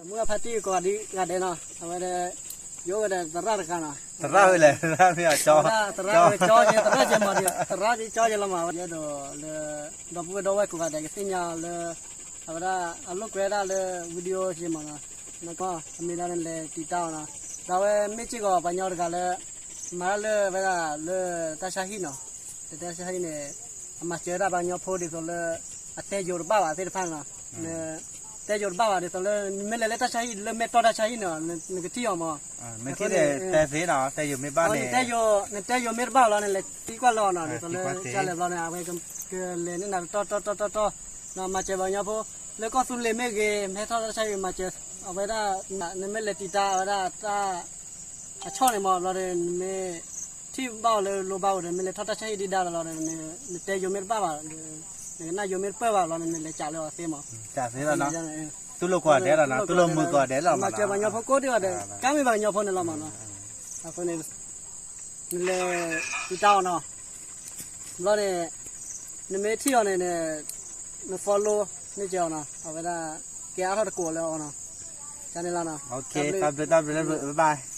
မုၢ်ဂၢ်ဖါတံၢ်ကိးဂၤဒဲးနီၤ အဝဲဒၣ် ယအိၣ်ဝဲဒီးသရၣ်တဂၤနီၤ သရၣ်ဝဲလဲၣ် သရၣ်မ့ၢ်အကၠီ သရၣ်ကၠီက့ၤ သရၣ်ကၠီမး သရၣ်ကၠီက့ၤလီၤမး ယအဲၣ်ဒိးလၢ ဒီပုၢ်ဝဲၢ်ဒီပုၢ်ဝဲၢ်ကိးဂၤဒဲးကသ့ၣ်ညါလၢ အဝဲဒၣ်အလိာ်ကွဲဒၣ်လၢ video က့ၤမးနီၤ နကီၢ်အမ့ၢ်ဒၣ်နလဲၤတံာ်တာ်အီၤနီၤ ဒီးအဝဲမ့ၢ်စ့ၢ်ကီးပှၤကညီတဂၤလၢ မၤတၢ်လၢအဝဲဒၣ်လၢတၢ်ဆါဟံၣ်နီၤ လၢတၢ်ဆါဟံၣ်န့ၣ် အမၤစၢၤဒၣ်ပှၤကညီဖိဒ်သိးလၢ အတဲယိၤတဘၣ်ဘၣ်သ့ၣ်တဖၣ်န့ၣ်နီၤ တဲယိၤတဘၣ်ဘၣ်ဒ်သိးလၢ နမ့ၢ်လဲၤလၢတၢ်ဆါဟံၣ် လၢမဲၢ်တီၢ်တၢ်ဆါဟံၣ်န့ၣ် နကထံၣ်အီၤမး အဃိန့ၣ် တဲသ့နီၤ တဲယိၤမ့ၢ်ဘၣ်န့ၣ် နတဲယိၤမ့ၢ်တဘၣ်လီၤန့ၣ် လဲၤသံကွၢ်လၢအီၤနီၤ ဒ်သိးလၢကလဲၤဘျီန့ၣ် အဝဲကလဲၤန့ၢ်နၤတီတီတီတီတီ မၤစၢၤပှၤကညီဖိ လၢကီၢ်သူလ့ၤမ့ၢ်ဂ့ၤ မ့ၢ်ဟဲထီၣ်တၢ်ဆါဟံၣ်မၤစၢၤ အဝဲဒၣ် နမ့ၢ်လဲၤတံာ်တာ်အဝဲဒၣ်တၢ် အဆီၣ်န့ၣ်မး ဘျီဒီး နမ့ၢ်ထံၣ်ဘၣ်အီၤလၢလိၤဘၣ်အိၣ်ဒီး မ့ၢ်လဲၤထီၣ်တၢ်ဆါဟံၣ်ဒံးဒါလီၤဒီး နတဲယိၤမ့ၢ်တဘၣ်ဘၣ် နကနၣ်ယိၤမ့ၢ်တပၢၢ်ဘၣ်လီၤ နလဲၤကးလၢအီၤသ့မး ကးသ့လီၤနီၤတူၢ်လိာ်ကွၢ်ဒဲးလီၤနီၤ တူၢ်လိာ်မုာ်ကွၢ်ဒဲးလီၤ မၤစၢၤပှၤကညီဖိကိးဒံးဘၣ်ဒီး ကါမ့ၢ်ပှၤကညီဖိန့ၣ်လီၤမးနီၤ အဃိန့ၣ် နလဲၤတံာ်တာ်အီၤနီၤ ဘျီန့ၣ် နမ့ၢ်ထံၣ်အီၤန့ၣ် န follow န့ၢ်က့ၤအီၤနီၤ အဝဲဒၣ် ကဲအါထီၣ်တကိးလၢအီၤနီၤ ကန့ၣ်လီၤနီၤ တၢ်ဘျုးတၢ်ဘျုး bye bye